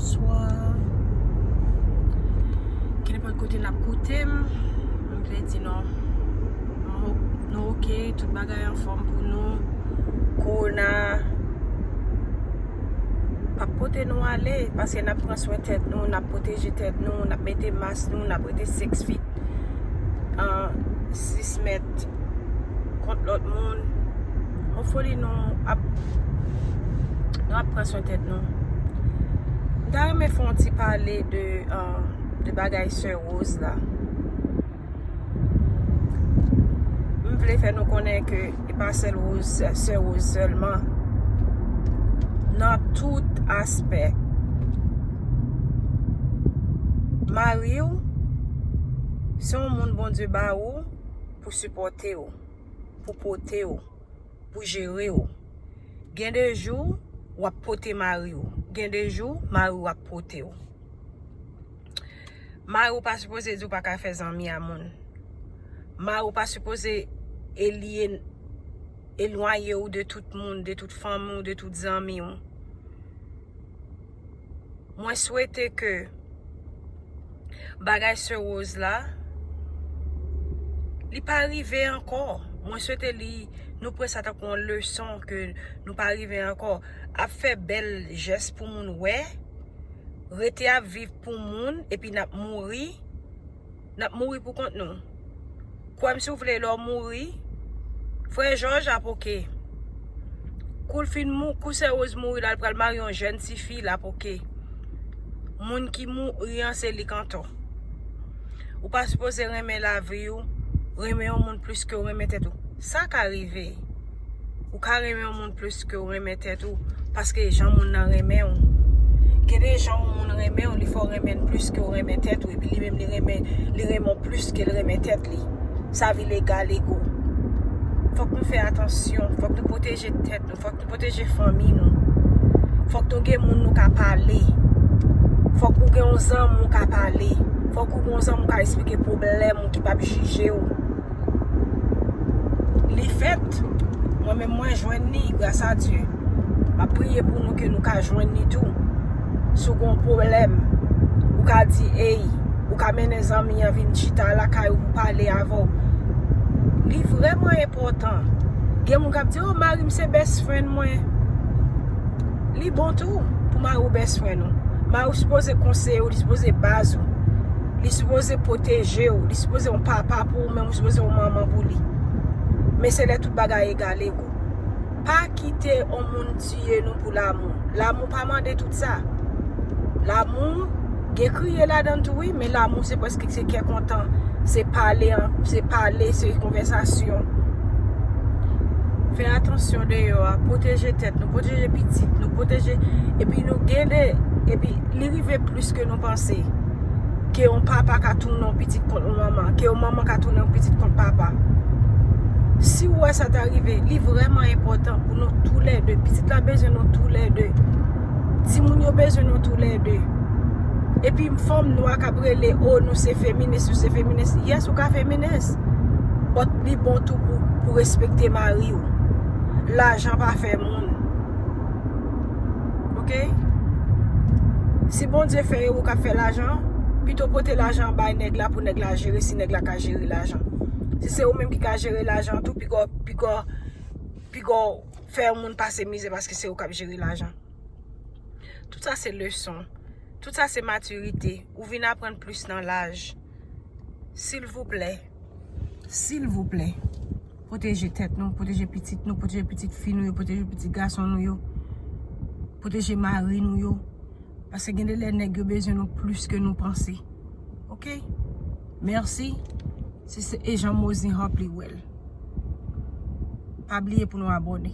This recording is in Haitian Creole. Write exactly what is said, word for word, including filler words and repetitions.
Bonswa. Kenenpòt kote n ap koute m, m vle di nou, nou, nou oke, tout bagay anfòm pou nou. Kowona p ap pote nou ale, paske n ap pran swen tèt nou, n ap pwoteje tèt nou, n ap mete mas nou, n ap rete six feet, an, sis mèt kont lòt moun. Hopefully nou ap, nou ap pran swen tèt nou. M ta renmen fè yon ti pale de, an, de bagay sè Rose la. M vle fè nou konnen ke e pa sèl Rose, sè Rose sèlman. Nan tout aspè. Mari w se yon moun Bondye ba ou pou sipòte w, pou pote w, pou jere w. Gen de jou, w ap pote mari w. Gen de jou, mari w ap pote w. Mari w pa sipoze di w pa ka fè zanmi a moun. Mari w pa sipoze elye, elwaye w de tout moun, de tout fanmi w, de tout zanmi w. Mwen swete ke bagay sè Rose la, li pa rive ankò. Mwen swete li, nou pran sa tankou yon leson ke nou pa rive ankò. Ap fè bèl jès pou moun wè, rete ap viv pou moun, epi n ap mouri. N ap mouri pou kont nou. Kwè m si w vle, lè w mouri, frè Jòj ap oke. Kou l fin mou-, kou sè Rose mouri la, l pral marye yon jèn tifi, l ap oke. Moun ki mouri an, se li k antò. Ou pa sipoze renmen lavi w, renmen yon moun plis ke w renmen tèt ou. Sa ka rive. Ou ka renmen yon moun plis ke w renmen tèt ou, paske jan moun nan renmen w. Gen de jan yon moun renmen w, li fè w renmen l plis ke w renmen tèt ou, epi li menm li renmen, li renmen w plis ke l renmen tèt li. Sa vin egal ego. Fòk nou fè atansyon, fòk nou pwoteje tèt nou, fòk nou pwoteje fanmi nou. Fòk nou gen moun nou ka pale. Fòk ou gen yon zanmi w ka pale. Fòk ou gen yon zanmi w ka eksplike pwoblèm ou ki p ap jije w. Li fèt. Mwen menm mwen jwenn li, gras a Dye. M ap priye pou nou ke nou ka jwenn li tou. Si w gen yon pwoblèm, ou ka di, ey, ou ka mennen zanmi an vin chita lakay ou pou pale avè w. Li vrèman enpòtan. Gen moun k ap di, o, mari m se best friend mwen. Li bon tou pou mari w best friend ou. Mari w sipoze konseye w, li sipoze baz ou. Li sipoze pwoteje w, li sipoze yon papa pou ou, menm ou sipoze yon manman pou li. Men se lè tout bagay egal ego. Pa kite yon moun tiye nou pou lamou. Lamou pa mande tout sa. Lamou gen kriye ladan l tou wi, men lamou se prèske se kè kontan, se pale an, se pale, se konvèsasyon. Fè atansyon deyò a, pwoteje tèt nou, pwoteje pitit nou, pwoteje, epi nou gen de, epi li rive plis ke nou panse. Ke yon papa ka tounen yon pitit kont yon manman, ke yon manman ka tounen yon pitit kont papa. Si w wè sa ta rive, li vrèman enpòtan pou nou toulède. Pitit la bezwen nou toulède. Timoun yo bezwen nou toulède. Epi fanm nwa k ap rele, o, nou se feminis, nou se feminis. Yes, ou ka feminis. But li bon tou pou, pou respekte mari w. Lajan pa fè moun. Oke? Si Bondye fè e ou k ap fè lajan, pito pote lajan an bay nèg la pou nèg la jere, si nèg la ka jere lajan. Si se ou menm ki ka jere lajan tou, piga w, piga w, piga w fè yon moun pase mizè paske se ou k ap jere lajan. Tout sa se leson. Tout sa se matirite. Ou vin aprann plis nan laj. Silvouplè. Silvouplè. Pwoteje tèt nou, pwoteje pitit nou, pwoteje pitit fi nou yo, pwoteje pitit gason nou yo. Pwoteje mari nou yo. Paske gen de lè nèg yo bezwen nou plis ke nou panse. Oke? Mèsi. Se, se Ejan Mosin Hop li wè l. Pa bliye pou nou abòne.